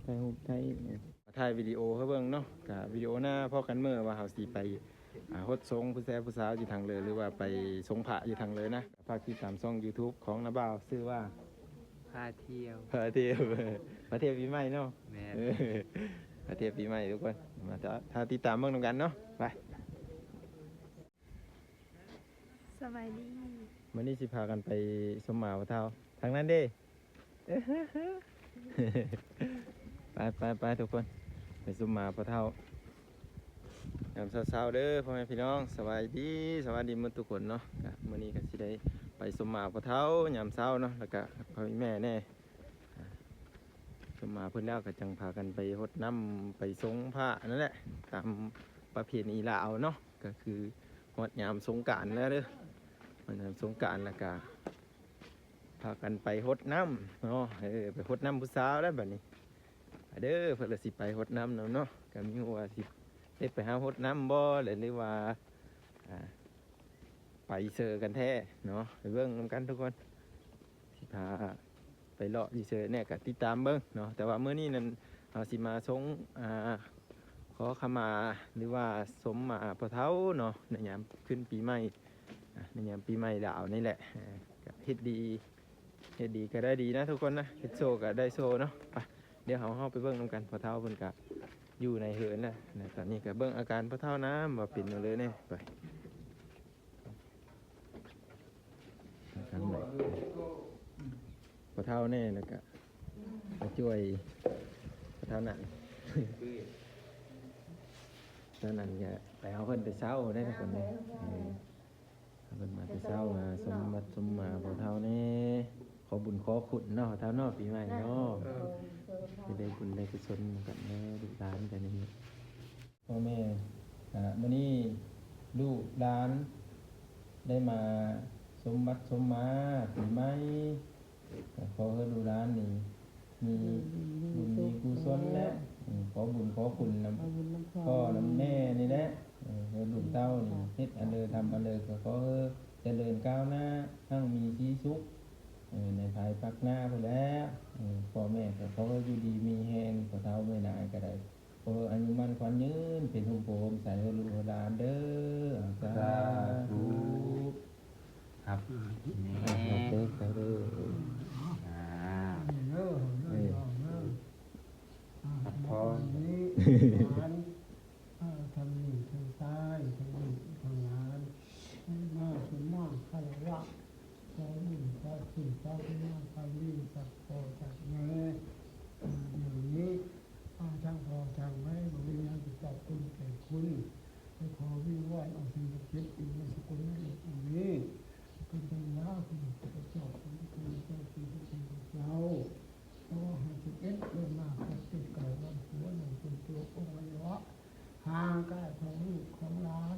ຖ່າຍຮູບຖ່າຍ ຖ່າຍວິດີໂອໃຫ້ເບິ່ງເນາະ. ກະວິດີໂອໜ້າພໍ້ກັນເມື່ອວ່າເຮົາຊິໄປ ອ່າ ຫົດສົງຜູ້ແຊຜູ້ສາວຢູ່ທາງເລີ ຫຼືວ່າໄປສົງພະຢູ່ທາງເລີນະ. ຝາກຕິດຕາມຊ່ອງ YouTube ຂອງນ້າບ່າວ ຊື່ວ່າ ພາທ່ຽວ ພາທ່ຽວ ພາທ່ຽວປີໃໝ່ເນາະ. ແມ່ນ ເອີ ພາທ່ຽວປີໃໝ່ທຸກຄົນ ມາຖ້າ ຖ້າຕິດຕາມເບິ່ງນຳກັນເນາະ. ໄປ ສະບາຍດີ ມື້ນີ້ຊິພາກັນໄປຊົມໝາພໍ່ເຖົ້າ ທາງນັ້ນເດ້. ໄປ ໄປ ໄປ ທຸກຄົນ ໄປຊົມໝາພໍ່ເຖົ້າຍາມເຊົ້າໆ ເດີພໍ່ແມ່ພີ່ນ້ອງ. ສະບາຍດີ ສະບາຍດີໝົດທຸກຄົນເນາະ. ກະມື້ນີ້ກະຊິໄດ້ໄປຊົມໝາພໍ່ເຖົ້າຍາມເຊົ້າເນາະ ແລ້ວກະພໍ່ແມ່ແດ່. ຊົມໝາເພິ່ນແລ້ວກະຈັ່ງພາກັນໄປຫົດນ້ຳ ໄປສົງພະນັ້ນແຫຼະ ຕາມປະເພນີລາວເນາະ. ກະຄືຮອດຍາມສົງການແລ້ວເດີ ຮອດຍາມສົງການແລ້ວກະ ພາກັນໄປຫົດນ້ຳເນາະ. ເອີ ໄປຫົດນ້ຳຜູ້ສາວແລ້ວບັດນີ້. ໄປເດີ ເພິ່ນລະຊິໄປຫົດນ້ຳນຳເນາະ. ກະມີຮູ້ວ່າຊິໄດ້ໄປຫາຫົດນ້ຳບໍ່ ຫຼືວ່າ ອ່າ ໄປເຊີກັນແທ້ເນາະ. ໄປເບິ່ງນຳກັນທຸກຄົນ ຊິພາໄປເລາະຢູ່ເຊີແນ່ ກະຕິດຕາມເບິ່ງເນາະ. ແຕ່ວ່າມື້ນີ້ນັ້ນ ເຮົາຊິມາຊົງ ອ່າ ຂໍຂະມາ ຫຼືວ່າຊົມໝາພໍ່ເຖົ້າເນາະ ໃນຍາມຂຶ້ນປີໃໝ່ ອ່າ ໃນຍາມປີໃໝ່ລາວນີ້ແຫຼະ. ເອີ ກະເຮັດດີ ເຮັດດີກະໄດ້ດີນະທຸກຄົນນະ ເຮັດໂຊກະໄດ້ໂຊເນາະ. ໄປ ດຽວເຮົາ ເຮົາໄປເບິ່ງນຳກັນ ພໍ່ເຖົ້າເພິ່ນກະຢູ່ໃນເຮືອນແລ້ວນະ. ຕອນນີ້ກະເບິ່ງອາການພໍ່ເຖົ້ານຳວ່າເປັນແນວໃດແນ່. ໄປ ທາງໃນ ພໍ່ເຖົ້າແນ່ ແລ້ວກະມາຊ່ວຍພໍ່ເຖົ້ານັ້ນ ຕອນນັ້ນກະໄປເອົາເພິ່ນແຕ່ເຊົ້າໄດ໋ທຸກຄົນເດ້. ເອີ ເພິ່ນມາແຕ່ເຊົ້າ ມາຊົມໝາພໍ່ເຖົ້າແນ່ ຂໍບຸນຂໍຄຸນເນາະ ພໍ່ເຖົ້າເນາະ ປີໃໝ່ເນາະ. ເອີ ຊິໄດ້ບຸນໄດ້ກຸສົນນຳກັນເດີ ລູກຫຼານກັນນີ້. ພໍ່ແມ່ ກະມື້ນີ້ລູກຫຼານໄດ້ມາຊົມວັດຊົມວາປີໃໝ່ ກະຂໍໃຫ້ລູກຫຼານນີ້ມີບຸນມີກຸສົນແຫຼະ ຂໍບຸນຂໍຄຸນນຳພໍ່ນຳແມ່ນີ້ແຫຼະ ໃຫ້ລູກເຕົ້ານີ້ເຮັດອັນເດີທຳອັນເດີ ກະຂໍໃຫ້ຈະເລີນກ້າວໜ້າ ຮັ່ງມີສີສຸກ ໃນພາຍພາກໜ້າພຸ້ນແຫຼະ. ພໍ່ແມ່ກະຂໍໃຫ້ຢູ່ດີມີແຮງ ພໍ່ເຖົ້າແມ່ນາຍກະໄດ້ ຂໍອາຍຸໝັ້ນຂວັນຍືນ ເປັນຮົ່ມໂພຮົ່ມໄຊໃຫ້ລູກໃຫ້ຫຼານເດີ. ສາທຸ ສາທຸ. ຮັບ ອືມ ຮັບເດີ ສາທຸ. ອ່າ ນີ້ເດີ ເດີ ເດີ ຮັບພອນ ນີ້ ຫຼານ ເອີ ທັງນີ້ທັງຊາຍ ທັງລູກທັງຫຼານ ມາສຸມມາຄາລະວະ ຂໍບຸນຂໍຄຸນ ຂໍບຸນມາຄຳມີຈາກພໍ່ຈາກແມ່ ເອີ ດຽວນີ້ ທາງພໍ່ທາງແມ່ບໍ່ມີຫຍັງຈະຕອບບຸນແກ່ຄຸນ ແຕ່ຂໍວິງວອນເອົາສິ່ງສັກສິດຢູ່ໃນສະກຸນໂລກນີ້ ເພິ່ນເທວະດາ ເພິ່ນພະເຈົ້າ ເພິ່ນເທວະດາ ເພິ່ນເທວະດາ ເຈົ້າ ສອງພັນສິບເອັດ ລົງມາເກີດເປັນເກົ່າວັນຫົວ ນັ້ນເປັນຕົວອົງໄວຍະວະ ຮ່າງກາຍຂອງລູກຂອງຫຼານ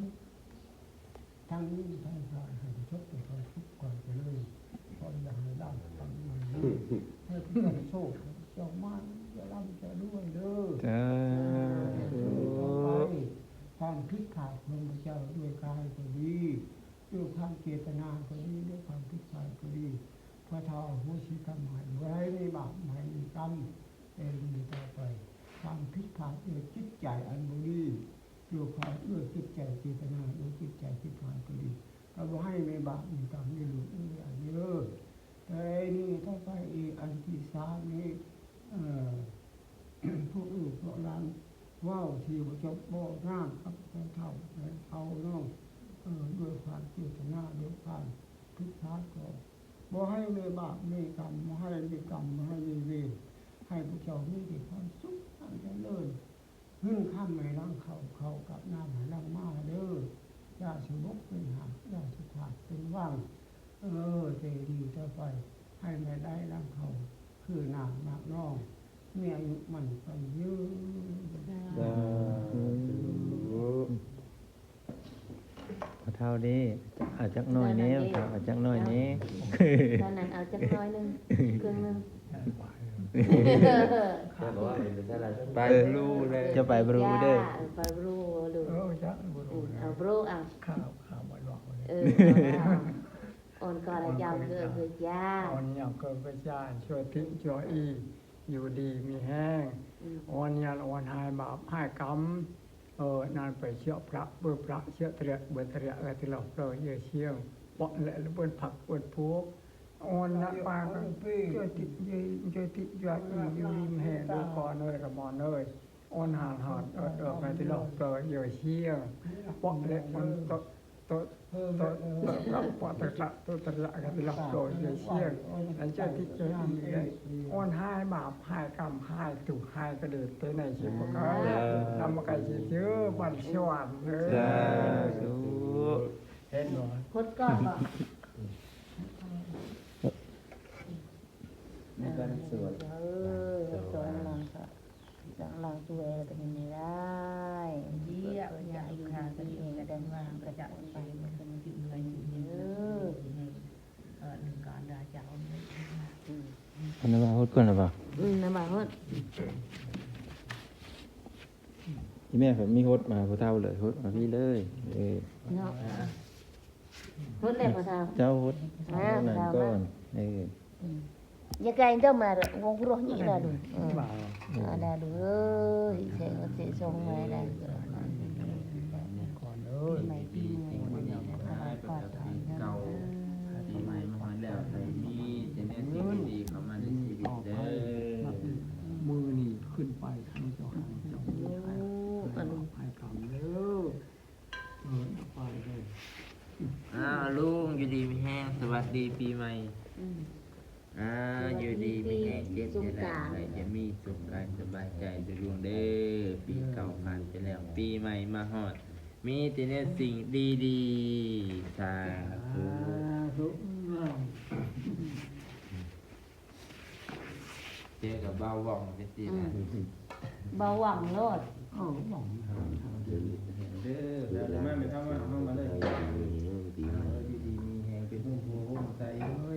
ທັງຍິງທັງຊາຍ ໃຫ້ປະສົບແຕ່ຄວາມສຸກຄວາມຈະເລີນ ຂໍຢ່າໃຫ້ລາບກຳໃນນີ້ ໃຫ້ເຈົ້າໂຊກ ເຈົ້າໝານ ເຈົ້າລ່ຳ ເຈົ້າລວຍເດີ. ສາທຸ. ຕໍ່ໄປ ຄວາມຜິດພາດຂອງພະເຈົ້າ ດ້ວຍກາຍກໍດີ ດ້ວຍຄວາມເຈດຕະນາກໍດີ ດ້ວຍຄວາມຜິດພາດກໍດີ ພະເຈົ້າອະໂຫສິກຳໃຫ້ ບໍ່ໃຫ້ມີບາບ ບໍ່ໃຫ້ມີກຳ ແຕ່ນີ້ຕໍ່ໄປ ຄວາມຜິດພາດດ້ວຍຈິດໃຈອັນບໍ່ດີ ດ້ວຍຄວາມ ດ້ວຍຈິດໃຈເຈດຕະນາ ດ້ວຍຈິດໃຈຜິດພາດກໍດີ ກໍບໍ່ໃຫ້ມີບາບມີກຳເດີລູກເອີຍຫຼານເດີ. ແຕ່ນີ້ຕໍ່ໄປອີກ ອັນທີສາມນີ້ ເອີ ພວກລູກພວກຫຼານເວົ້າທີ່ບໍ່ຈົບບໍ່ງາມກັບພໍ່ເຖົ້າແມ່ເຖົ້າເນາະ ເອີ ດ້ວຍຄວາມເຈດຕະນາ ດ້ວຍຄວາມຜິດພາດກໍບໍ່ໃຫ້ມີບາບມີກຳ ບໍ່ໃຫ້ມີກຳ ບໍ່ໃຫ້ມີເວນ ໃຫ້ພວກເຈົ້າມີແຕ່ຄວາມສຸກຄວາມຈະເລີນ ເງິນຄຳໃຫ້ຫຼັ່ງເຂົ້າ ເຂົ້າກັບນ້ຳໃຫ້ຫຼັ່ງມາເດີ ຢ່າສະບົກເປັນຫາກ ຢ່າສະຖາກເປັນວັງ ເອີ ແຕ່ນີ້ຕໍ່ໄປ ໃຫ້ແມ່ໄດ້ຫຼັ່ງເຂົ້າຄືນ້ຳໝາກໜອງ ມີອາຍຸໝັ້ນຂວັນຍືນ. ສາທຸ. ພໍ່ເຖົ້າເດ້ ເອົາຈັກໜ້ອຍແນ່ ເອົາຈັກໜ້ອຍແນ່ ຕອນນັ້ນເອົາຈັກໜ້ອຍໜຶ່ງ ເຄິ່ງໜຶ່ງ ໄປບຣູເດີ ເຈົ້າໄປບຣູເດີ ໄປບຣູເດີ ເອີ ເອົາຈັກບຣູ ເອີ ເອົາບຣູ ເອົາ ຂ້າວ ຂ້າວບໍ່ລອກເລີຍ ເອີ ອ່ອນກໍລະຍາວເກີດເກີດຢາ ອ່ອນຍາວເກີດເກີດຢາ ຊົ່ວທິ່ງຊົ່ວອີ ຢູ່ດີມີແຮງ ອອນຍານອອນຫາຍບາບຫາຍກຳ ເອີ ນັ້ນໄປເຊາະພະເບີພະເຊາະຕະເລະເບີຕະເລະກະຕິລອບເລີເຢຊຽງ ເປາະແລະເບີນຜັກເບີນຜູກ ອອນນະປາກະເຈີຕິເຢເຈີຕິຢາອີຢູ່ດີມີແຮງເດີກ່ອນເອີຍລະມອນເອີຍ ອອນຫານຫອນເອີດເອີກະຕິລອບເລີເຢຊຽງ ເປາະແລະເບີນໂຕ ໂຕ ໂຕ ໂຕ ປະຕະຕະ ໂຕຕະຕະ ກະຕິລະໂຕ ເຈຊຽງ ອັນເຈົ້າທີ່ເຈົ້າທີ່ ອອນຫາຍບາບ ຫາຍກຳ ຫາຍທຸກ ຫາຍກະເດີດ ແຕ່ໃນຊີວິດ ນຳມາໄກຊິເຈີ ບັນສະຫວັນເດີ ສາທຸ ເຫັນບໍ່ ຄົນກອດບໍ່ ໃນການສວດ ເອີ ສອງຫຼັງ ສອງຫຼັງ ສວຍແລ້ວກໍເຫັນໄດ້ ເຢ້ຍມ ຍາມລູກຄ້າກໍຢູ່ກັນວ່າງ ກໍຈະໄປເພິ່ນຢູ່ເຮືອນຢູ່ເດີ ເອີ ໜຶ່ງການລາຈາວ ອືມ ອັນນັ້ນວ່າຫົດກ່ອນລະບໍ່ ອືມ ນັ້ນວ່າຫົດ ອີແມ່ເພິ່ນມີຫົດມາຜູ້ເຖົ້າເລີຍ ຫົດມາພີ້ເລີຍ ເອີ ເນາະ ຫົດແລ້ວບໍ່ເຖົ້າ ເຈົ້າຫົດ ເອີ ເອົານັ້ນກ່ອນ ເອີ ອືມ ຢາກໃຫ້ເຈົ້າມາວົງໂຄໂຣນີ້ລະດູ ເອີ ເອົາລະດູເອີຍ ເສຍເງິນເສຍຊອງມາລະ ປີໃໝ່ປີໃໝ່ ອາໄລປອດໄພເນາະ ເອີ ປີໃໝ່ມາຮອດແລ້ວ ໃຫ້ມີແຕ່ແນວສິ່ງດີໆເຂົ້າມາໃນຊີວິດເດີ ມື້ນີ້ຂຶ້ນໄປ ໃຫ້ເຈົ້າຮັ່ງເຈົ້າມີ ໃຫ້ ໃຫ້ກຳເດີ. ອ້າວ ລຸງ ຢູ່ດີມີແຮງ ສະຫວັດດີປີໃໝ່ ອືມ ອ່າ ຢູ່ດີມີແຮງ ເຈັບຈະໄດ້ ໃຫ້ຈະມີສຸກກາຍສະບາຍໃຈເດີລຸງເດີ ປີເກົ່າຜ່ານໄປແລ້ວ ປີໃໝ່ມາຮອດ ມີແຕ່ແນວສິ່ງດີໆ ສາທຸ ສາທຸ. ເຈີກັບບ່າວຫວ່ອງຈັ່ງຊີ້ນະ ອືມ ບ່າວຫວ່ອງໂລດ ເອີ ຫວ່ອງ ເດີ ມາແມ່ເຖົ້າມາ ເຮົາມາເລີຍ ເອີ ຢູ່ດີມີແຮງ ເປັນຮົ່ມໂພຮົ່ມໄຊ ເອີ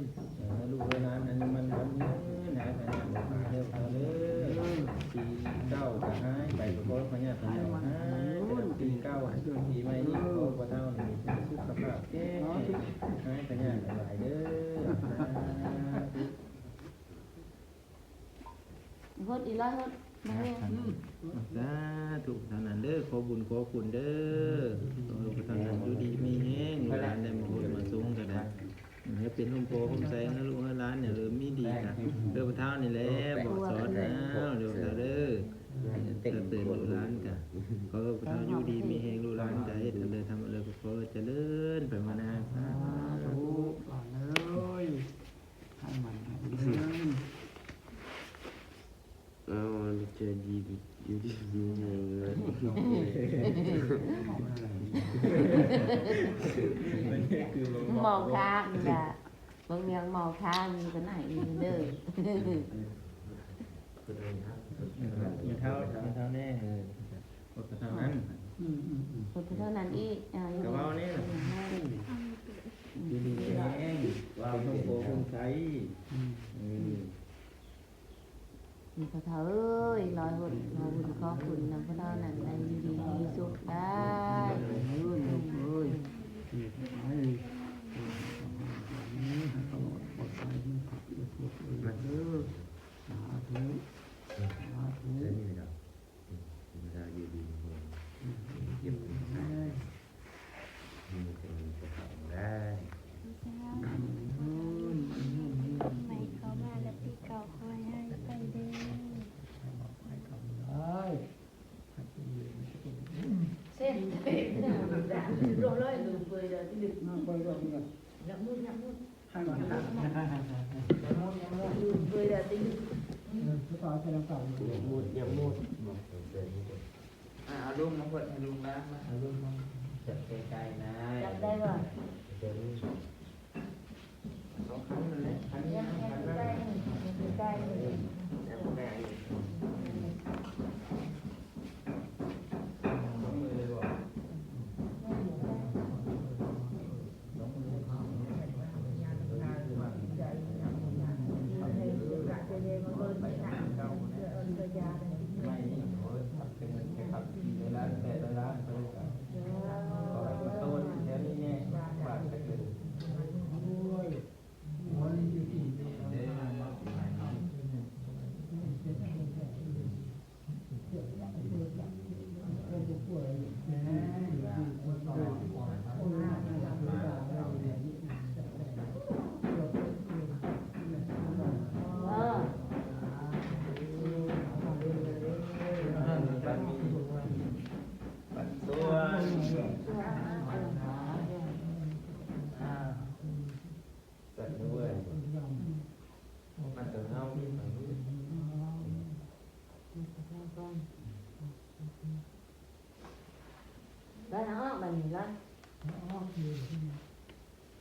ລູກຫຼານອາຍຸໝັ້ນຂວັນຍືນ ຫາຍພະຍາດອອກມາເດີ ເດີ ປີເກົ່າກໍຫາຍໄປ ກໍຂໍພະຍາດພະຍາດຫາຍ ປີເກົ່າ ປີໃໝ່ນີ້ ຂໍພໍ່ເຖົ້ານີ້ມີສຸຂະພາບແຂງແຮງ ຫາຍພະຍາດຫຼາຍໆເດີ ສາທຸ. ຫົດອີກແລ້ວຫົດ ມາແຮງ ສາທຸ ເທົ່ານັ້ນເດີ ຂໍບຸນຂໍຄຸນເດີ ຂໍໃຫ້ພວກເຮົາຢູ່ດີມີແຮງ ລູກຫຼານໄດ້ມາຫົດມາສົງກໍໄດ້ ໃຫ້ເປັນຮົ່ມໂພຮົ່ມໄຊໃຫ້ລູກໃຫ້ຫຼານ ຢ່າເລີມີດີນະ ເດີ ພໍ່ເຖົ້ານີ້ແຫຼະບອກສອນເຮົາເດີ ພໍ່ເຖົ້າເດີ ກະເຕືອນລູກຫຼານກະ ຂໍໃຫ້ພໍ່ເຖົ້າຢູ່ດີມີແຮງ ລູກຫຼານກະເຮັດອັນໃດທຳອັນໃດ ກໍຂໍໃຫ້ຈະເລີນໄປມານາ ສາທຸ ຫຼານເອີຍ. ໃຫ້ມັນໃຫ້ເລີຍ ເອົາ ໃຈດີ ຢູ່ດີມີແຮງເລີຍ ເມົາຄ້າງນີ້ລະ ເບິ່ງແນວເມົາຄ້າງນີ້ກໍໄດ້ອີກເດີ ແມ່ເຖົ້າ ແມ່ເຖົ້າແນ່ ເອີ. ເທົ່ານັ້ນ ອືມ ອືມ ອືມ ເທົ່ານັ້ນອີກ ອ່າ ກໍເວົ້າແນ່ລະ ຢູ່ດີມີແຮງ ເປັນຮົ່ມໂພຮົ່ມໄຊ ອືມ ອືມ ພໍ່ເຖົ້າເອີຍ ຂໍບຸນຂໍຄຸນນຳພໍ່ເຖົ້ານັ້ນ ໃຫ້ຢູ່ດີມີສຸກໄດ້ ເອີ ລູກເອີຍ ໃຫ້ຕະຫຼອດປອດໄພ ເດີ ສາທຸ ສາທຸ. ອືມ ເວລາຢູ່ດີມີແຮງ ເຈັບເປັນໄຂ້ ມີແຕ່ເງິນກະເຂົ້າໄດ້ ປີໃໝ່ເຂົ້າມາແລ້ວ ປີເກົ່າຂໍໃຫ້ຫາຍໄປເດີ ເຊັນ ຍັງມຸດ ຍັງມຸດ ເອີ ເອົາລົງມາເພິ່ນໃຫ້ລຸງລານມາ ເອົາລົງມາ ຈັບໃກ້ໆນາຍ ຈັບໄດ້ບໍ່? ສອງຄັນນັ້ນແຫຼະ ຄັນນີ້ ຄັນນັ້ນ ໃກ້ໆ ໃກ້ໆ ໃກ້ໆ. ໂອ້ຍ ບໍ່ໄດ້ຢູ່ທີ່ເດີ ປີໃໝ່ເນາະ ປີໃໝ່ນີ້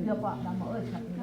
ເກືອປາກດຳເອີຍ ຄັກເດີ.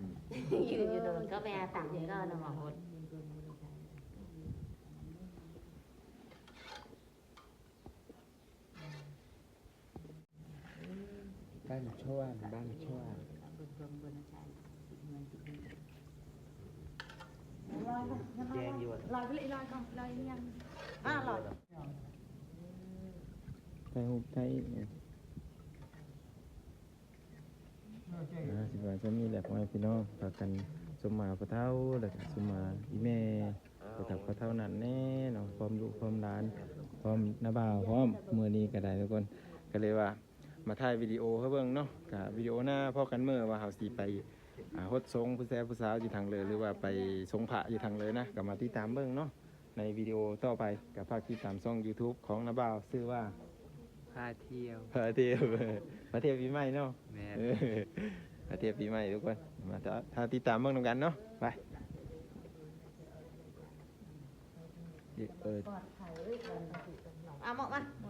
ຢູ່ ຢູ່ໂດນກໍໄປຫາຕັງເຂົານະ ໝໍໂຫດ. ບ້ານຊວນ ບ້ານຊວນ ແຈ້ງຢູ່ ລອຍໄປເລີຍ ລອຍກ່ອນ ລອຍຍັງ ອ່າ ລອຍ ຖ່າຍຮູບໄດ້. ອ່າ ຊິວ່າສ່ຳນີ້ແຫຼະ ພໍ່ແມ່ພີ່ນ້ອງ ພາກັນສົມມາພໍ່ເຖົ້າ ແລ້ວກໍສົມມາອີ່ແມ່ ໄປທັກພໍ່ເຖົ້ານັ້ນແນ່ເນາະ ພ້ອມລູກພ້ອມຫຼານ ພ້ອມນ້າບ່າວພ້ອມ. ມື້ນີ້ກໍໄດ້ທຸກຄົນ ກໍເລີຍວ່າມາຖ່າຍວິດີໂອໃຫ້ເບິ່ງເນາະ. ກະວິດີໂອໜ້າພໍ້ກັນເມື່ອວ່າເຮົາຊິໄປ ອ່າ ຫົດສົງຜູ້ແຊຜູ້ສາວຢູ່ທາງເລີ ຫຼືວ່າໄປສົງພະຢູ່ທາງເລີນະ ກໍມາຕິດຕາມເບິ່ງເນາະ ໃນວິດີໂອຕໍ່ໄປ. ກໍຝາກຕິດຕາມຊ່ອງ YouTube ຂອງນ້າບ່າວ ຊື່ວ່າ ພາທ່ຽວ ພາທ່ຽວ ພາທ່ຽວປີໃໝ່ເນາະ. ແມ່ນ ເອີ ພາທ່ຽວປີໃໝ່ທຸກຄົນ ມາຖ້າ ຖ້າຕິດຕາມເບິ່ງນຳກັນເນາະ. ໄປ ເອີ ເອົາໝວກມາ.